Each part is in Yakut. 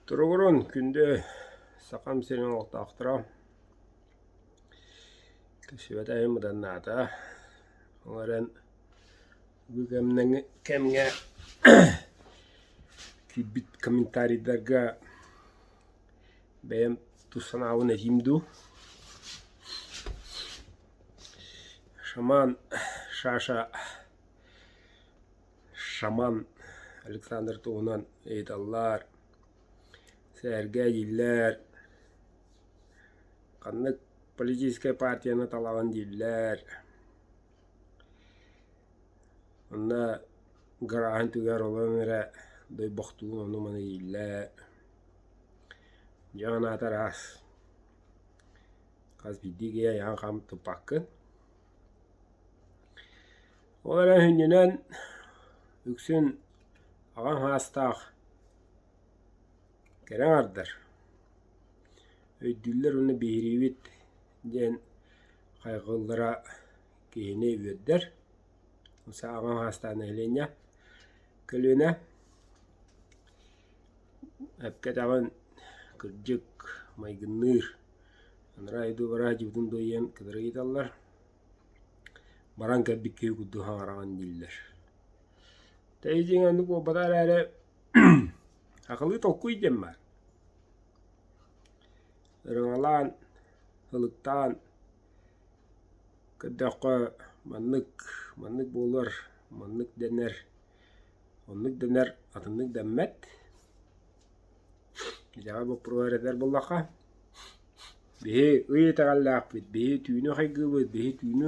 Туругурун, күндү Сахам сирин олохтоохторо! Сүбэтэ мыданнаата. Ол эрэн бу кэмҥэ киирбит комментарийдарга бэйэм тус санаабын этиим дуу. Шаман Шаша Шаман Александр туһунан ыйыталлар, сэргэ дииллэр, ханнык политическай партияны талаҕын дииллэр. Онно гарааһын түгэр олорон эрэ дойбохтуун ону-маны дииллэр. Дьон аата араас. Хас биирдии киһи айаҕын хам туппаккын. Ол эрэн сүнньүнэн үксүн аҕам саастаах кэрэ аҥардар өйдүүллэр уонна биһириибит диэн хайҕыыллара киһини үөрдэр. Аҕам саастаах нэһилиэнньэ көлүөнэ эпкэ этэҕин кырдьык майгынныыр Анараа дойду бараадьыбытын дуойан кытары ыйыталлар, баран кэлбит киһи курдук саҥараҕын дииллэр. Тэйдиҥ оннук буолбатах эрээри акылыы толкуй диэн баар. Ырыҥалаан, ылыктаан көрдөххө маннык, маннык буолар, маннык дэнэр, оннук дэнэр, атыннык дэммэт. Идэҕэ боппуруоһу эрэтэр буоллахха, биһи ый итэҕэллээхпит, биһи түүнү хайгыыбыт, биһи түүнү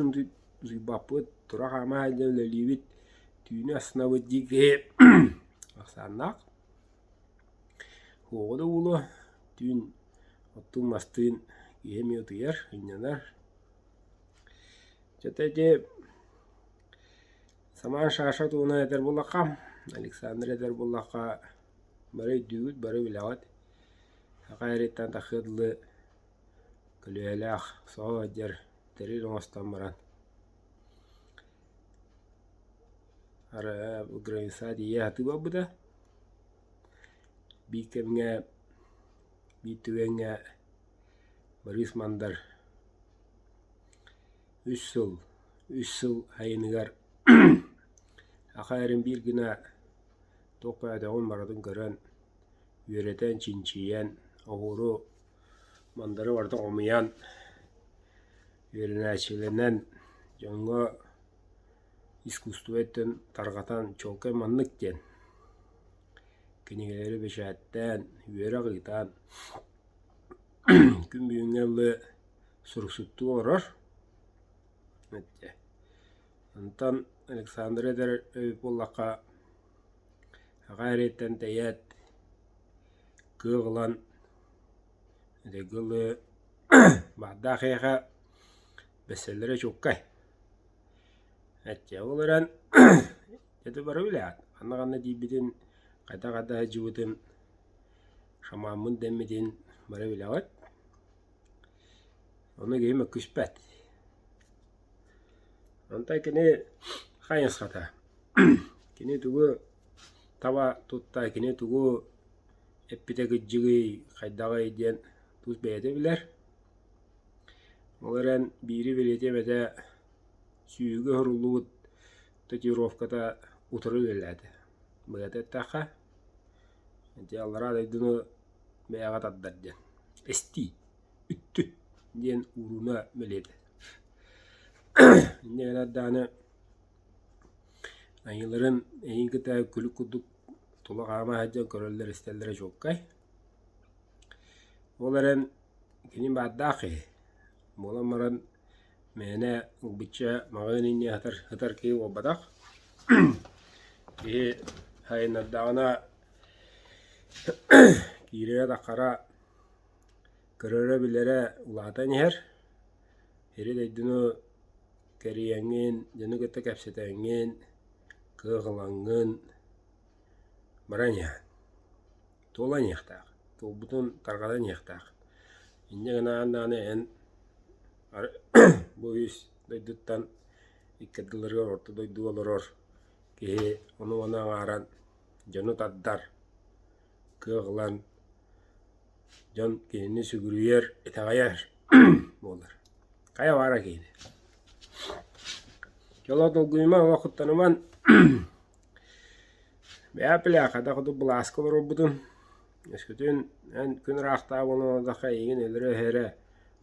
утуйбаппыт, тура хаама сылдьан үлэлиибит, түүнү астынабыт дии киһи ахсааннаах. Уоҕу да буолуо, түүн оттуун-мастыын киһи эмиэ утуйар, сынньанар. Чэ ити Самаан Саша туһунан этэр буоллахха, Александр этэр буоллахха, бары өйдүүгүт, бары билэҕит. Саха эриттэн тахсыа дылы көлүөһэлээх соһо сылдьар тэрил оҥостон баран граница тиийэ сатыы барбыта. Биир кэмҥэ, биир түгэҥҥэ Борис Мандар үс сыл, үс сыл айаныгар саха эрин биир гына туох баайдаҕын барытын көрөн, үөрэтэн, чинчийэн, оһуору, мандары барытын хомуйан, үөрэнээччилэринэн дьоҥҥо искусство өттүн тарҕатан чуолкай маннык диэн кинигэлэри бэчээттээн, үөрэх ыытан күн бүгүҥҥэ дылы суруксуттуу олорор. Онтон Александр эдэр эбит буоллахха аҕа эриттэн тэйээт кыах ылан этэҥҥэ дылы баардаах эйиэхэ бэссэллэрэ чуолкай. Эччэ ол эрэн ити бары билэҕит ханна-ханна тиийбитин, хайдах-хайдах сылдьыбытын, шамаммын дэммитин бары билэҕит. Ону киһи мөккүспэт. Онтон кини хайысхата кини тугу таба тутта, кини тугу эппитэ кырдьыгый, хайдаҕый диэн тус бэйэтэ билэр. Ол эрэн биири бэлиэтиэм этэ сүүһүгэ уһуруллубут татуировката утары үлэлээтэ. Быһата эттэххэ, ити аллараа дойдуну бэйэҕэ тардар диэн эстии, үттү диэн ууруна бэлиэтэ. Инньэ гынан даҕаны айыыларын эйигин кытта күлүк курдук тула хаама сылдьан көрөллөр-истэллэрэ чуолкай. Ол эрэн кини баардаах киһи. Буолан баран мээнэ ылбычча маҕаһыын инньэ сытар, сытар киһи буолбатах. Киһи сайыннардаҕына киирэрэ-таххара, көрөрө-билэрэ улаатан иһэр. Сири-дойдуну кэрийэҥҥин, дьону кытта кэпсэтэҥҥин, кыах ылаҥҥын баран иһэҕин. Туолан иһиэхтээх, туолбутун тарҕатан иһиэхтээх. Инньэ гынаан даҕаны эн бу үс дойдуттан икки ардыларыгар орто дойдуга олорор киһи ону-маны аҥааран дьону тардар, кыах ылан дьон кинини сүгүрүйэр, итэҕэйэр буолар. Хайа баара киһини. Дьоло долгуйумаҥ, олох куттанымаҥ. Бэйэ бля хайдах курдук былааска олорорбутун, өскөтүн эн күн ыраахтааҕы буолан олордоххо эйигин өлөрө-өһөрө,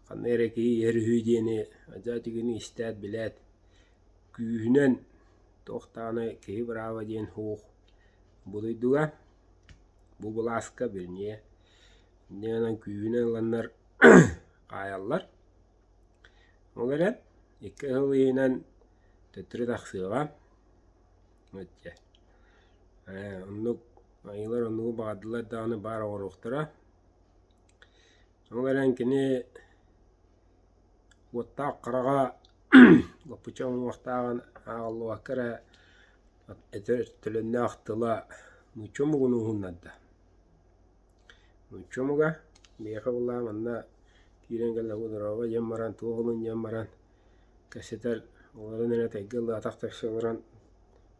ханна эрэ киһи иһэр үһү диэни адьас итигини истээт, билээт, күүһүнэн туох даҕаны киһи бырааба диэн суох бу дойдуга, бу былааска вернее, инньэ гынан күүһүнэн ыланнар хаайаллар. Ол эрэн икки сыл иһинэн төттөрү тахсыаҕа. Дьэ, оннук айыылар оннугу баҕардылар даҕаны баар оҥоруохтара. Ол эрэн кини уоттаах хараҕа лоппучча уҥуохтааҕын ааҕыллыбакка эрэ этэр төлөннөөх тыла нуучча омугун уһуннарда. Нуучча омуга миэхэ буоллаҕа манна киирэн кэллэ дорообо диэн баран туох ылын диэн баран кэпсэтэр олорон эрэ тэйгэ ыллаатах тэпсэ олорон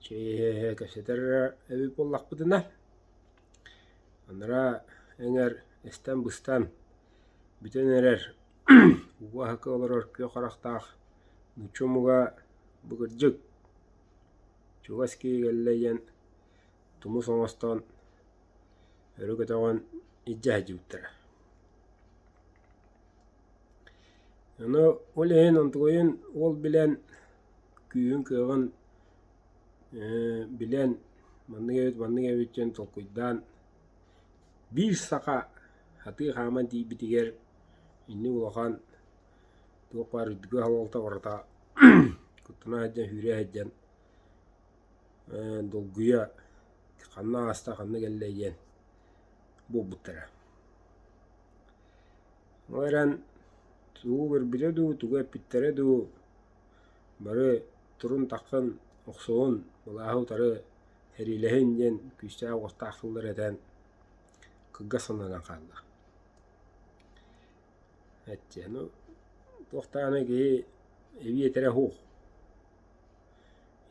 чэй иһэ-иһэ кэпсэтэр эрэ эбит буоллахпытына анараа эҥэр эстэн-быстан бүтэн эрэр уу аһыкы олорор күөх харахтаах нуучча омуга бу кырдьык чугас киһи кэллэ диэн тумус оҥостон өрө көтөҕөн илдьэ сылдьыбыттара. Ону ол иһин онтугайын уол билэн күүһүн-кыаҕын билэн маннык эбит, маннык эбит диэн толкуйдаан биир саха сатыы хааман тиийбитигэр инник улахан туох баар үрдүкү салалта барыта куттана сылдьан, сүүрэ сылдьан долгуйа ханна ааста, ханна кэллэ диэн буолбуттара. Ол эрэн тугу көрбүтэ дуу, тугу эппиттэрэ дуу, бары турун-таххын, охсуһун, былааһы утары сэриилэһин диэн күүстээх уохтаах тыллары этэн кылгас санаанан хаалла. Эттэ, ну туох даҕаны киһи эбии этэрэ суох.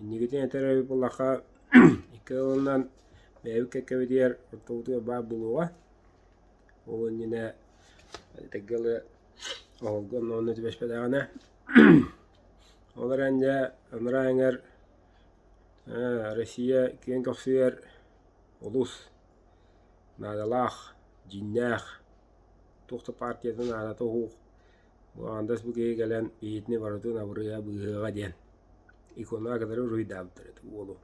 Инникитин этэр эбит буоллахха, икки тылынан бэйэбит кэккэбитигэр ортобутугар баар буолуоҕа. Ол иннинэ этэргэ дылы оһолго онно түбэспэтэҕинэ ол эрэн дьэ анараа эҥэр Россия киэҥ көхсүгэр олус наадалаах, дьиҥнээх туох да партията наадата суох бу аҥардас бу киһи кэлэн биһигини барытын абырыа быыһыаҕа диэн иконаҕа кытары уруһуйдаабыттар этэ уолу.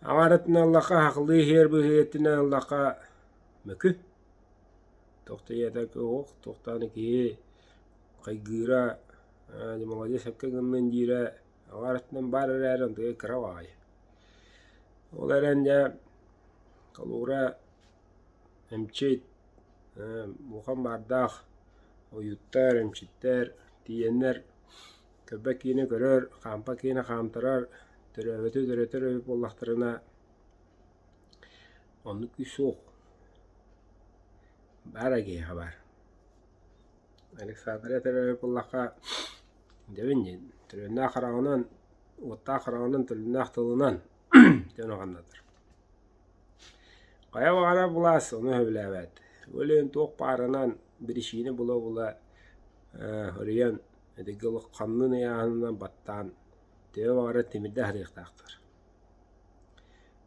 Аҥаарытынан ыллахха сахалыы иһиэр быһыытынан ыллахха мөкү. Туох да ийэтэ суох, туох даҕаны киһи хайгыыра, молодец сөпкө гыннын диирэ аҥаарытынан баар эрээри онтугай кыра баҕайы. Ол эрэн дьэ холобура эмчит, улахан баардаах ойууттар, эмчиттэр тиийэннэр көрбөт киинэ көрөр, хаампат киинэ хаамтарар, төрөөбөтү төрөтөр эбит буоллахтарына оннук күүс суох. Баар киһиэхэ баар. Александр этэр эбит буоллахха, дэбин диэн, төлөннөөх хараҕынан, уоттаах хараҕынан, төлөннөөх тылынан диэн улаханнатар. Хайа баҕарар былаас ону сөбүлээбэт. Ол иһин туох баарынан биричиинэ була-була өрүйэн Эдиги ханнын ыйааһынынан баттаан төһө баҕарар тимирдэ аһарыахтаахтар.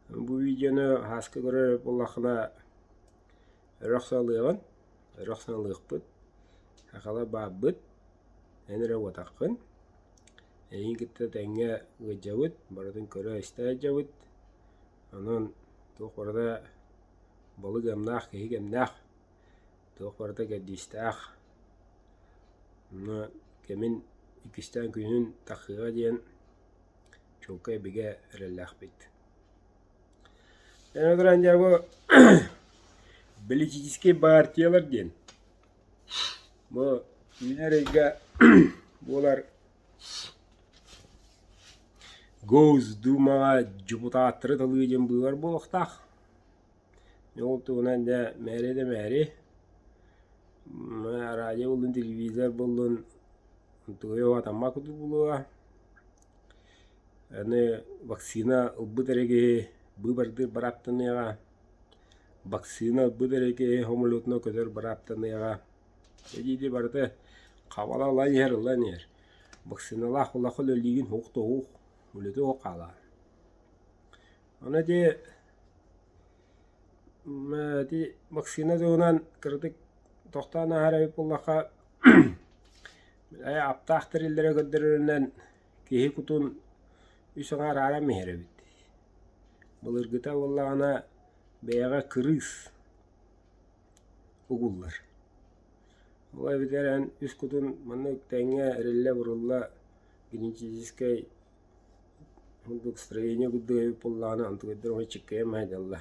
Бу видеону ааска көрөр буоллаххына өрө охсон ылыаҕын, өрө охсон ылыахпыт. Сахалар баарбыт, эн эрэ уотаххын. Эйигин кытта тэҥҥэ ыалдьабыт, барытын көрө-истэ сылдьабыт. Онон туох барыта балык ыамнаах, киһи кэмнээх, туох барыта кэрдиистээх. Онно кэмин иккистээн күнүн тахсыаҕа диэн чуолкай бигэ эрэллээхпит. Эн дьэ бу политическай партиялар диэн бу үүнэр ыйга буолар Госдумаҕа дьокутааттары талыы диэн быыбар буолуохтаах. Ол туһунан дьэ мээри да мээри радио буоллун, телевизор буоллун. Онтугуйа уһатаммат курдук буолуоҕа. Аны вакцина ылбыт эрэ киһи быыбардыыр бырааптаныаҕа, вакцина ылбыт эрэ киһи самолетунан көтөр бырааптаныаҕа. Дии-дии барыта хабала ылан иһэр, ылан иһэр. Вакциналаах улахан өлүүгүн уһук да уһук, үлэтэ уһук хаалаҕын. Аны ити ити вакцина туһунан кыратык тохтоон ааһар эбит буоллахха, аптаах тэриллэрэ көрдөрөрүнэн киһи кутун үс аҥаар ааран иһэр эбит. Былыргыта буоллаҕына бэйэҕэ кырыыс угуллар. Ол эбэтэр эн үс кутун маннык тэҥҥэ эриллэ-бурулла генетическэй курдук строение курдук эбит буоллаҕына онтугайдар оҕо чиккэйэн маһайдалла.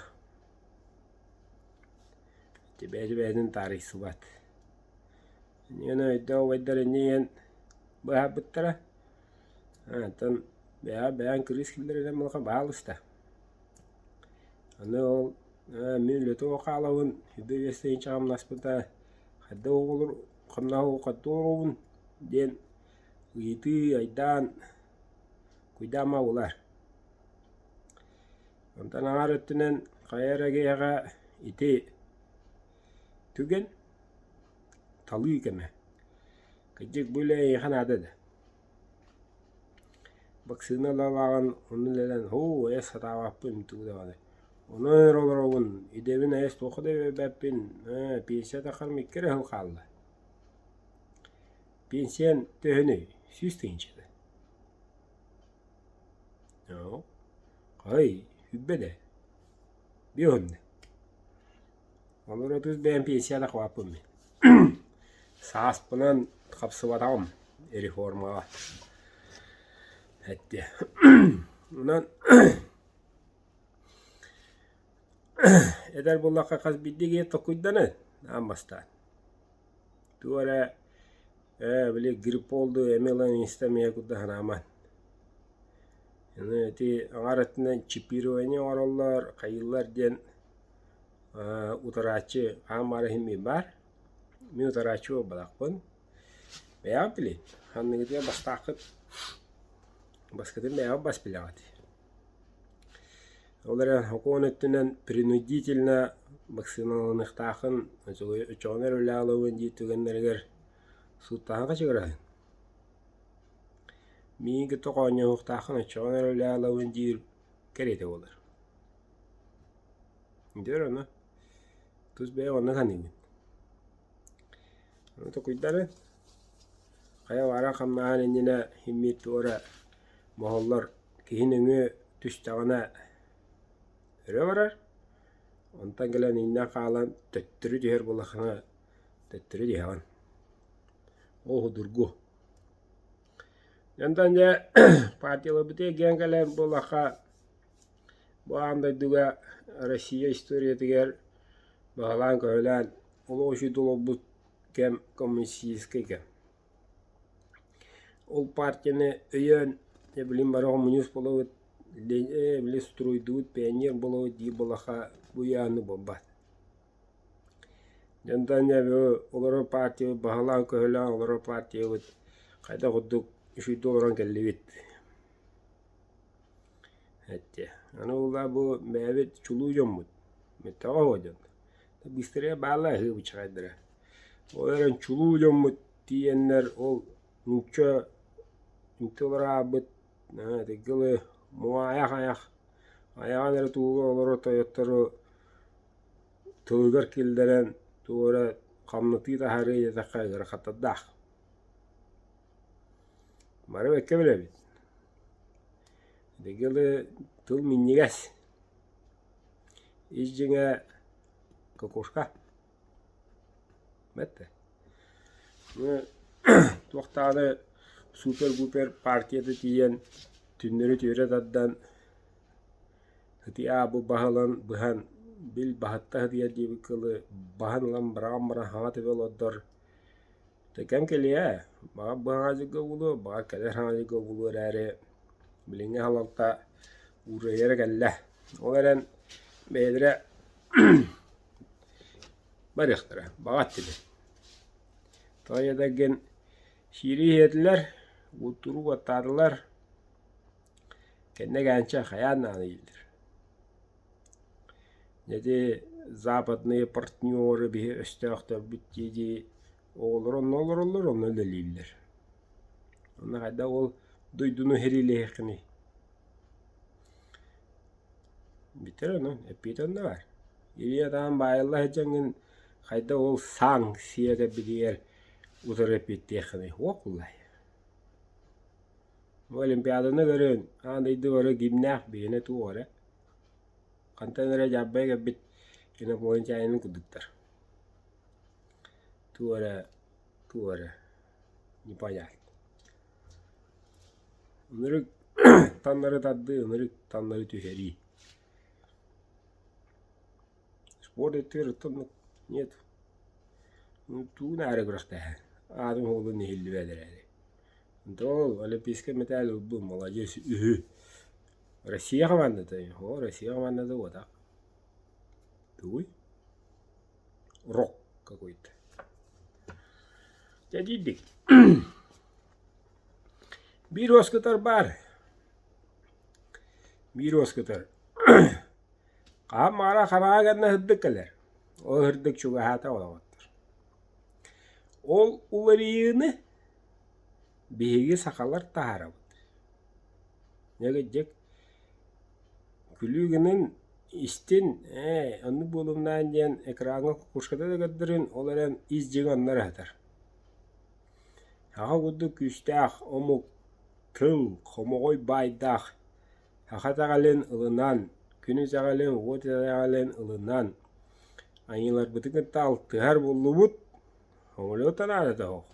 Бэйэтэ-бэйэтин таарыйсыбат. Инньэ өйдөөх убайдар инньэ диэн быһаарбыттара. Оттон бэйэҕэ бэйэҥ кырыыс киллэринэн буоллахха баһаалыста. Аны ол мин үлэтэ суох хаалабын, үбү үөс хамнаспыта хайдах оҕолор хамнаһы хайдах оҥоробун диэн ыйытыы, айдаан, куйдаама булар. Онтон аҥаар өттүнэн хайа эрэ киһиэхэ ити түгэн талыы кэмэ. Кырдьык бу үлэ эйиэхэ наада да. Вакцина ылалааҕын онно үлэлээн һуу эс сатаабаппын тугу даҕаны. Онон эрэ олоробун, идэбин эс туохха да биэрбэппин, ээ пенсия таххарым икки эрэ сыл хаалла. Пенсиян төһөнүй? 100 тыһыынчата. Оо, хай, сүрбэ да. Биэһунна. Олору тус бэйэм пенсияда хабаппын мин. Сааспынан хапсыбатаҕым реформаҕа. Эттэ. Онон эдэр буоллахха хас биирдии киһи толкуйданан аан бастаан. Туох эрэ ээ били гриппол дуу эми ылан иһистэ эмиэ курдук санааман. Аны ити аҥаар өттүнэн чипирование оҥороллор, хайыыллар диэн утарааччы аан баара иһин мин баар. Мин утарааччы буолбатахпын. Бэйэҕит билин. Ханныгытыгар бастааххыт баскытын бэйэҕит бас билэҕит. Ол эрэн сокуон өттүнэн принудительно вакциналаныахтааххын оччоҕуна эрэ үлэҕэ ылабын диир түгэннэригэр сууттаһан хачыгыраһын. Миигин кытта хоонньоһуохтааххын оччоҕуна эрэ үлэҕэ ылабын диир кэриэтэ буолар. Дьэ ону тус бэйэм онно саныыбын. Ону токуйдары хайа баара хамнааһын иннинэ иһиммит туора моһоллор киһи нөҥүө түстэҕинэ өрө барар, онтон кэлэн иҥнэн хаалан төттөрү түһэр буоллаххына төттөрү түһэҕин. Ол судургу. Онтон дьэ партияларбытыгар эргийэн кэлэн буоллахха бу аан дойдуга Россия историятыгар баһылаан-көһүлээн олох үчүгэй олорбут кэм коммунистическай кэм. Ол партияны өйөөн, дьэ билигин бары хомуньуус буолабыт, ээ били струйдуубут, пионер буолабыт диир буоллахха бу ыйааһыны буолбат. Дьэ онтон дьэ бу олорор партиябыт баһылаан-көһүлээн олорор партиябыт хайдах курдук үчүгэйдик олорон кэллибит. Эттэ. Аны буоллаҕа бу бэйэбит чулуу дьоммут, мөттөҕө оһуо дьон. Быстрее бааллар аһыы быччаҕайдара. Ол эрэн чулуу дьоммут тиийэннэр ол нуучча үнтү олороабыт ытыгылы муҥаайах айах айаҕын эрэ тууга олорор тойоттору тылыгар киллэрэн тугу эрэ хамнатыы таһаарыы диэтэххэ ыарахаттардаах. Бары бэккэ билэбит. Ытыгылы тыл минньигэс. Ис дьиҥэ кокушка Бэттэ. Туохтааны супер-пупер партията тиийэн түннэри түөрэ тардан ытыйаа бу баһылан быһан бил баһытта сытыйар диэбит кылы баһан ылан быраҕан баран хаҥа төбө олордор Кэм кэлиэ, баҕар бу хаҥа дьылга буолуо, баҕар кэлэр хаҥа дьылга буолуо эрээри билиҥҥи салалта уурайара кэллэ. Ол эрэн бэйэлэрэ барыахтара, баҕа өттүнэн. Тоҕо диэтэргин. Сиири иһиэтилэр, уоттуру уоттаатылар, кэннэ кээнчэ хайаан даҕаны дииллэр. Ити западные партнеры биһи өстөөхтөрбүт дии-дии оҕолор онно олороллор, онно үлэлииллэр. Онно хайдах ол дойдуну сэриилэһиэххиний? Бүтэр онон, эппиэтэ онно баар. Илии-атаҕын баайылла сылдьаҥҥын хайдах ол санкция кэлбитигэр утары эппиэттиэххиний? Уох буллай. Бу Олимпиаданы көрөн, аан дойду бары гимнээх биһиэнэ туох эрэ. Хантан эрэ дьаарбайа кэлбит инопланетянин курдуктар. Туох эрэ, туох эрэ, непонятно. Ынырык таннары тардыы, ынырык таннары түһэрии. Спорт өттүгэр оттон нет. Тугун аара күрэхтэһэр. Аатын уолун иһиллибэт эрээри. Ол олимпийскай мэтээл ылбын, маладьыас үһү. Россия хамаандата, о, Россия хамаандата уотах. Тугуй? Рок какой-то. Дьэ диирдик. Биир уоскутар баар. Биир уоскутар. Хаһан маара хараҥа гэннэ сырдык кэлэр. Ол сырдык чугаһаата олоҕоттор. Ол уларыйыыны биһиги сахалар таһаарабыт. Дьэ күлүү гынан истин, ээ, оннук буолумнаан диэн экраҥҥа кукушката да көрдөрүн, ол эрэн ис дьиҥэ онно эрэ сытар. Саха курдук күүстээх омук тыл, хомоҕой баайдаах саха итэҕэлин ылынан, күн итэҕэлин, уот итэҕэлин ылынан айыыларбытын кытта алтыһар буоллубут, самолета наадата суох.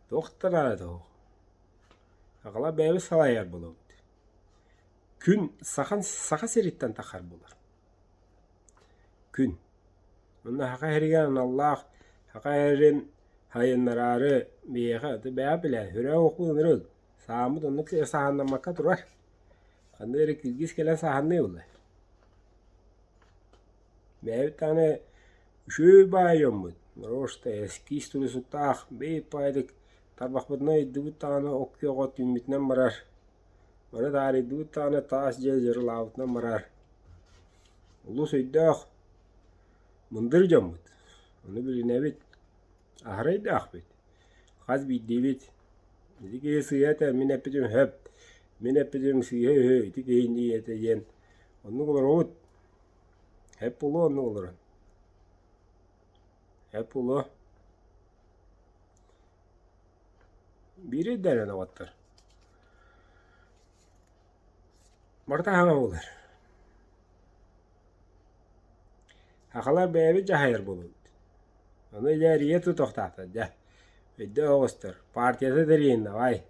Туох да наадата суох. Аҕала бэйэбит салайар буолабыт. Күн саха, саха сириттэн тахар буолар. Күн. Онно саха сиригэр аналлаах саха сирин сайыннараары биһиэхэ бэйэ билэр сүрэ оһохпут ынырык сааммыт оннук саһаннаммакка турар. Ханна эрэ киргиз кэлэн саһанныа буолла. Бэйэбит даҕаны үчүгэй баай дьоммут. Просто эскиз турусуктаах бэйи баайдык Тарбахпытынан ыйдыбыт даҕаны ок күөҕэ түүммүтүнэн барар, маны таарыйдыбыт даҕаны таас дьиэ дьырылаабытынан барар. Олус өйдөөх, мындыр дьоммут, ону билинэбит, аһара өйдөөхпүт. Хас биирдиибит ити киһи сыыһа этэ, мин эппитим сөп, мин эппитим сыыһа үһү, ити киһи иннии этэ диэн оннук олоробут. Сөп буолуо оннук олорон. Сөп буолуо. Биири өйдөөнөн оҕоттор. Барыта хаҥа буолар. Сахалар бэйэбит дьаһайар буолабыт. Ону дьэ эрийэ тутуохтаахтар дьэ. Өйдөөх оҕустар. Партията тэрийин давай.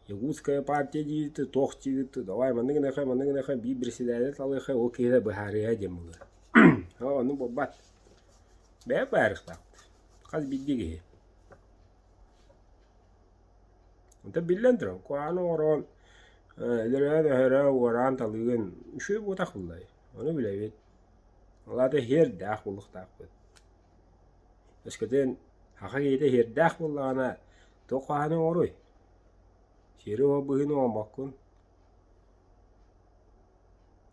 Якутская партия диибит, туох диибит, давай маннык гыныахха, маннык гыныахха, биир председатель талыахха, ол киһи быһаарыа диэн буолар. Оннук буолбат. Бэйэ быһаарыахтаахпыт. Хас биирдии киһи. Онтон биллэн турар, куһаҕаны оҥорон, өлөрөөн-өһөрө, уораан талыыгын үчүгэй буотах буоллай. Ону билэбит. Ол аата иһиэрдээх буолуохтаахпыт. Өскөтүн саха киһитэ иһиэрдээх буоллаҕына, туох куһаҕаны оҥоруой? Сиэри оһох быһыыны оҥорбоккун.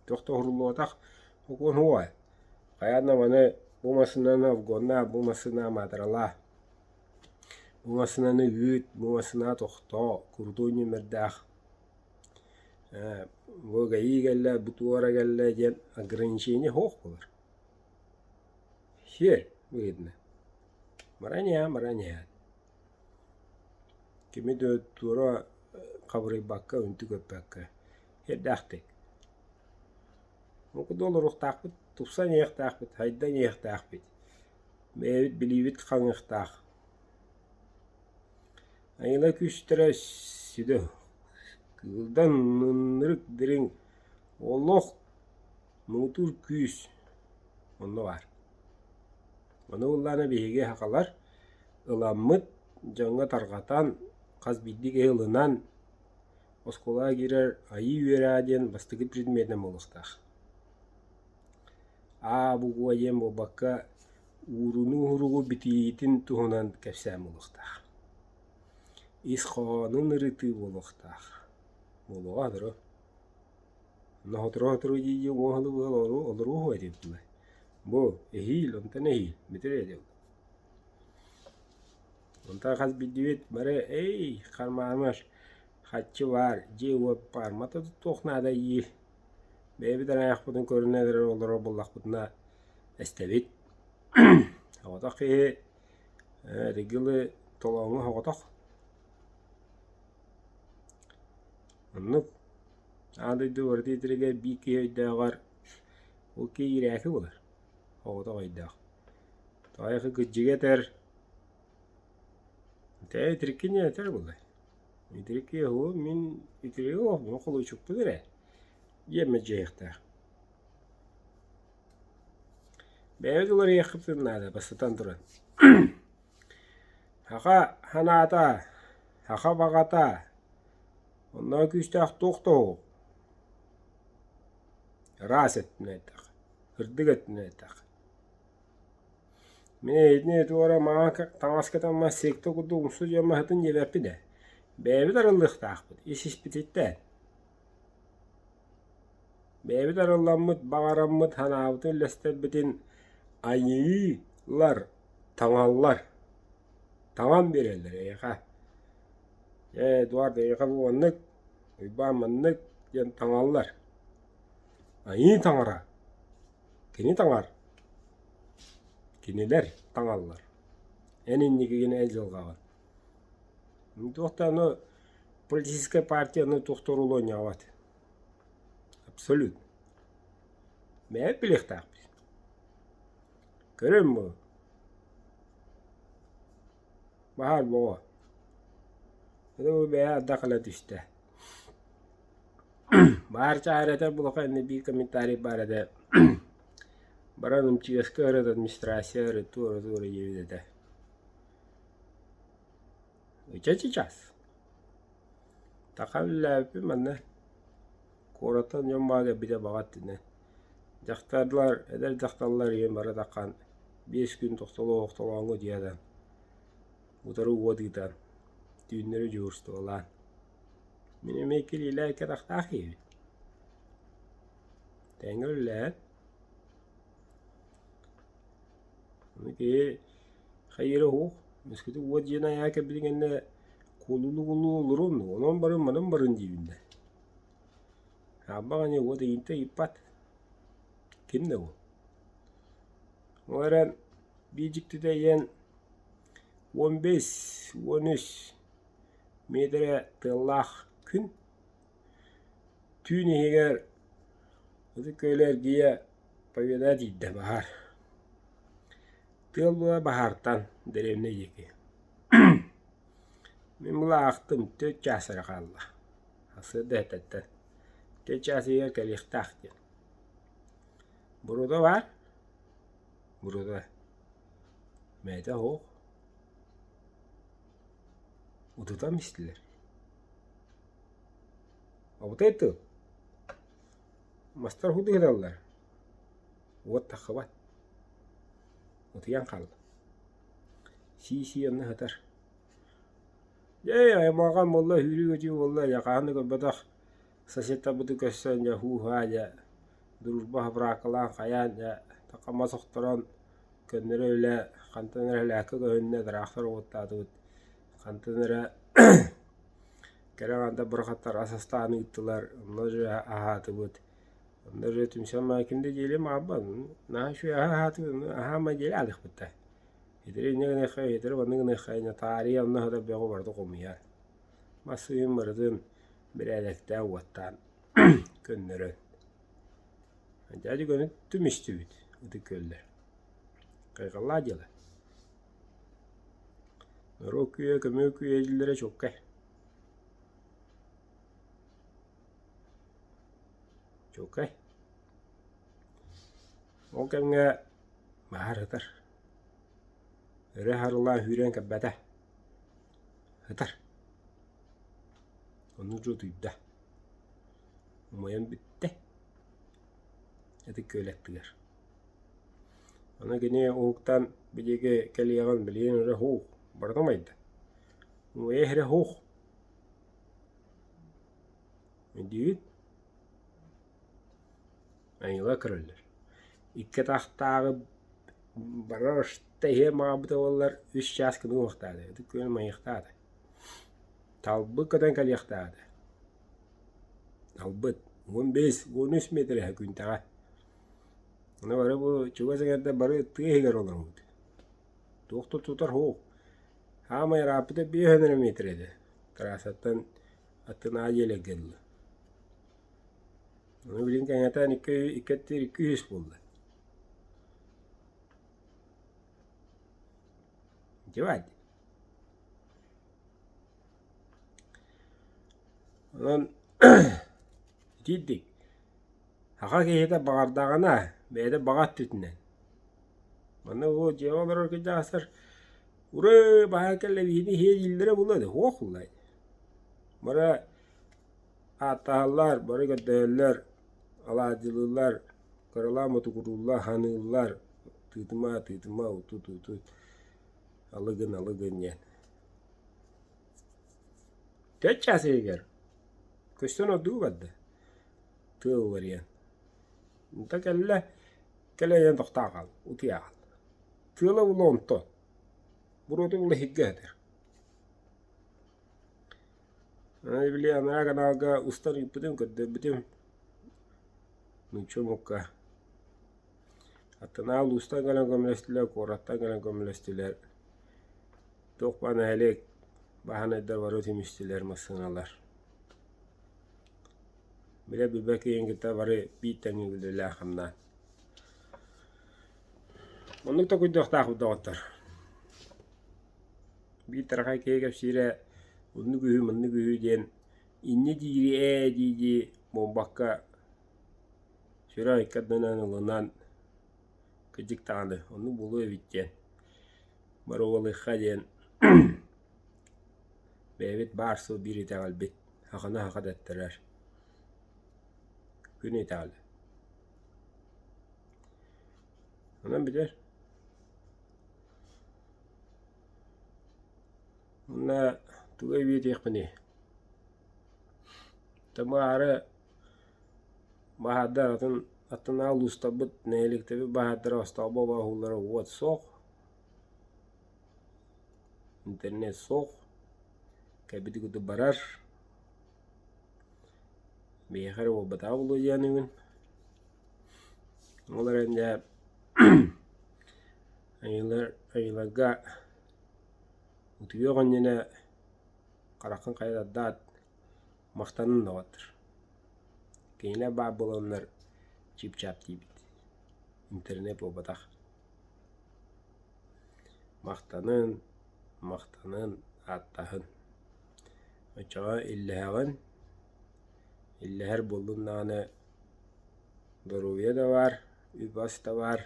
Туох да уһуруллубатах сокуон суоҕа. Хайаан да маны бу массыынаны обгоннаа, бу массыына маатыралаа, бу массыынаны ыыт, бу массыынаҕа тохтоо, крутой нүөмэрдээх ээ бу ГАИ кэллэ, бу туора кэллэ диэн ограничение суох буолар. Сиэр быһыытынан. Баран иһэҕин, баран иһэҕин. Кими да туора хабырыйбакка, үнтү көппөккө сиэрдээхтик. Ол курдук олоруохтаахпыт, тупсан иһиэхтээхпит, сайдан иһиэхтээхпит. Бэйэбит билиибит хаҥыахтаах. Айыла күүстэрэ сүдү, кыылдан ынырык дириҥ олох муҥутуур күүс онно баар. Ону ыллаана биһиги сахалар ыламмыт, дьоҥҥо тарҕатан, хас биирдии киһи ылынан Оскуолаҕа киирэр айыы үөрэҕэ диэн бастакы предметинэн буолуохтаах. А буква диэн буолбакка. уурунуу уһуругу битиитин туһунан кэпсээн буолуохтаах. Ис хоһоонун ырытыы буолуохтаах. Буолуоҕа сотору. Онно сотору-сотору дии-дии уоһалыы олоруоһу этилэр. Бу эһиил, онтон эһиил бүтэр этэ. Онтон хас биирдиибит бары эй, хармаамар, хаччы баар, дьиэ-уот баар, мата туох наада дии. Бэйэбит эрэ айахпытын көрүнэ эрэ олорор буоллахпытына эстэбит. Соҕотох киһи регилы толооҥҥо соҕотох. Оннук аан дойду барыта итиригэр биир киһи өйдөөҕөр ол киһи иирээки буолар, оҕотох өйдөөх. Тоойоху кырдьыгы этэр, Тэ итириккин этэр буоллай. Итирикки уһу мин итириги оһбун холуочукпун эрэ диэн мэлдьэһиэхтээх. Бэйэбит уларыйыахпытын наада бастатан туран. Саха санаата, саха баҕата, онно күүстээх туох да уһук. Ыраас өттүнэн эттэххэ, сырдык өттүнэн эттэххэ. Мин эйигин туора маҥан таҥас кэтэммэр секта курдук умсу дьон маһытын диэбэппин ээ. Бэйэбит арыллыахтаахпыт, ис-испититтэн. Бэйэбит арылламмыт, баҕараммыт, санаабытын үллэстэрбитин айыылар таҥаллар, таҥан биэрэллэр эйиэхэ. Ээ, Эдуард, эйиэхэ бу маннык, Уйбаан маннык диэн таҥаллар. Айыы таҥара Кини таҥар, кинилэр таҥаллар. Эн инникигин эн дьылҕаҕын. Туох да аны политическай партияны туох да оруолу оонньообот. Абсолютно. Бэйэбит билиэхтээхпит. Көрөн бу. Баһаар боҕо. Аны бу бэйэ ардах кэлэ түстэ. Баар чааһар этэр булаха иннэ биир комментарий баар этэ баран МЧС-ка ырыт администрация ырыт туора-туора диэбит этэ Ыча сейчас Таха үлэлээбиппин манна куораттан дьон баар кэлбитэ баҕа өттүнэн дьахталлар эдэр дьахталлар ийэм бары таххан 5 күн тохтоло охтолооҥҥо утуйан утары уот ыытан түүннэри дьуһуурстубалаан Мин эмиэ кириилээх кэтахтаах киһибин. Тэҥҥэ үлэлэһэн. Ону киһи хайыыра уһук, өскөтө уот дьиэн айаа кэлбитин кэннэ куолулуу-куолулуу олоруом дуо, онон барын манан барын диибин да. Хаалбах ини уот ыйынта ыйыппат. Ким да буол. Ол эрэн биир дьиктитэ ийэн 15, 13 Миэтэрэ тыаллаах күн түүн иһигэр Ытык Күөлү эргийэ Победа тиийдэ баһаар. Тыал буола баһаартан дэриэбинэ диэки. Мин була аахтым 4 чаас эрэ хаалла. Сарсыарда эрдэттэн. 4 чаас иһигэр кэлиэхтээх диэн. Буруота баар? Буруота. Мээтэ суох. Утутан истилэр. Абытай тыл. Мастар худуһураллар. Уот таххыбат. Утуйан хаалла. Сии-сии онно сытар. Дьэ, аймалҕан буолла, сүүрүү-көтүү буолла, дьэ хаһан да көрбөтөх соседтарбытын көрсөн, дьэ һуу-һаа, дьэ дружба хабыраакалаан хайаан, дьэ мас охторон Көннөрү үлэ хантан эрэ лээккэ көһүннэ, тыраахтар уоттаатыбыт, хантан эрэ кэрэ аҥардар бырахаттар ас астаан ыыттылар, онно дьэ аһаатыбыт. Онно дьэ түмсэн маайа ким да дьиэлиэм аҕалбат, наһаа үчүгэй аһы аһаатыбыт, онно аһаама дьиэлэ аалыахпыт да. Итири инньэ гыныахха, итири маннык гыныахха, инньэ таарыйа онно сытар бөҕү барыта хомуйан, массыынам барытын бэрээдэктээн уоттаан көннөрөн. Дядя көнө түмүстүбүт ытык күөллэр. Хайҕаллаах дьыала. Норуот күүһэ, көмүөл күүһэ дииллэрэ чуолкай. Чуолкай. Ол кэмҥэ баһаар сытар. Өрө харылаан сүүрэн кэлбэтэ. Сытар. Оннук дьэ утуйда. Умайан бүттэ. Ытык күөл аттыгар. Аны кини уһуктан билиги кэлиэҕин билигин эрэ һуух, барыта умайда. Умайа иһэрэ һуух. Өйдүүгүт? Айыла көрөллөр. Икки атахтааҕы барар иһиэн баҕарбыта буоллар үс чаас гына уһуохтаата, ытык күөл умайыахтаата. Талбыт көтөн кэлиэхтаата. Талбыт 15, 13 миэтэрэ күнтэҕэ. Аны бары бу чугас эҥэрдэ бары тыа иһигэр олоробут. Туох да тутар суох. Хаамай ырааппыта биэс эрэ миэтэрэ этэ. Трассаттан аттынааҕы дьиэлэргэ дылы. Ону билигин кэҥэтэн икки икки өттүгэр икки үһүс буолла. Дьэ Онон итиирдик саха киһитэ баҕардаҕына бэйэтэ баҕа өттүтүнэн манна бу дьиэҕэ олорор кырдьаҕастар ураа баһаан кэллэ биһини иһиэ дииллэрэ буолуо дуо суох буоллаҕа дии бары ааттаһаллар бары көрдөһөллөр алаадьылыыллар кыралаан ботугурууллар ханыыллар тыытыма тыытыма утут утут алы гын алы гын диэн Төрт чаас иһигэр көстөн ордугу барда, тыал уларыйан. Онто кэллэ, кэлэйэн тохтоо хаал, утуйа хаал. Тыала була онтон, буруота була иһиргэ сытар. Аны били анараа каналга устан ыыппытым, көрдөрбүтүм нуучча омукка. Аттынааҕы улуустан кэлэн көмөлөстүлэр, куораттан кэлэн көмөлөстүлэр. Туох баар нэһилиэк баһаанайдар бары түмүстүлэр массыыналар. Билэ билбэт киһини кытта бары биир тэҥҥэ үлэлээх-хамнаан. Оннук толкуйдуохтаахпыт доҕоттор. Биир тарахай киһи кэпсиирэ оннук үһү, маннык үһү диэн инньэ диири ээ дии-дии буолбакка сүрэх икки ардынан ылынан кырдьык даҕаны оннук буолуо эбит диэн боруобалыахха диэн бэйэбит баар-суох биир итэҕэлбит саханы саха дэттэрэр күн итэҕэлэ. Онон бүтэр. Уонна тугу эбиэтиэхпиний? Тамара Баһаардар атын аттынааҕы улуустарбыт, нэһилиэктэрбит баһаардара остоолбо оҥоһуулара уот суох, интернет суох, кэлбити курдук барар. Биһиэхэ эрэ буолбатаҕа буолуо диэниҥин. Ол эрэн дьэ айылар айыларга утуйуох иннинэ хараххын хайа тардаат Махтанан доҕоттор, кинилэр баар буоланнар чип-чап диибит, интернет буолбатах. Махтанын, махтанын, ааттаһын. Оччоҕо иллэһэҕин, иллэһэр буоллун даҕаны доруобуйа да баар, үп-ас да баар,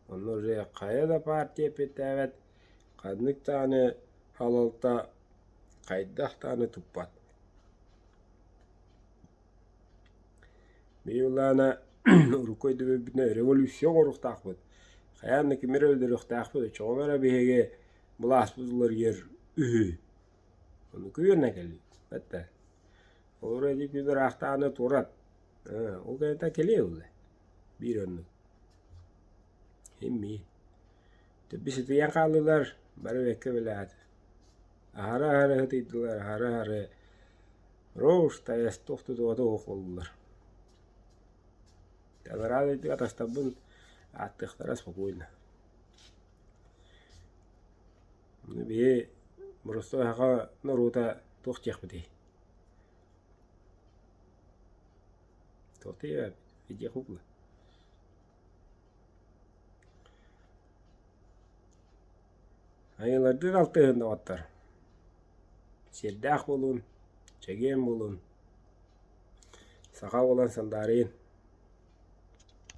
онно уже хайа да партия эппиэттээбэт, ханнык даҕаны салалта хайдах даҕаны туппат. Биһиги былаана урукку өйдөбүлбүтүнэн революция оҥоруохтаахпыт, хайаан да кими эрэ өлөрүөхтээхпит, оччоҕуна эрэ биһиги былааспыт уларыйар үһү. Ону күөнэ кэллибит этэ. Олору ити күн ыраахтааҕыны туорат. Ол кэнниттэн кэлиэ ылла. Биир оннук. Иммии. Төбү сытыйан хааллылар, бары бэккэ билээт. Аһары-аһары сытыйдылар, аһары-аһары Роуз тайас туох да туһата суох буоллулар. Анараа дойдуга атастарбын ааттыахтара спокойно. Биһи боростуой саха норуота туох диэхпитий? Туох диэбэппит, видео кукла. Айыылардыын алтыһын доҕоттор, сиэрдээх буолун, чэгиэн буолун, саха буолан сандаарыйын.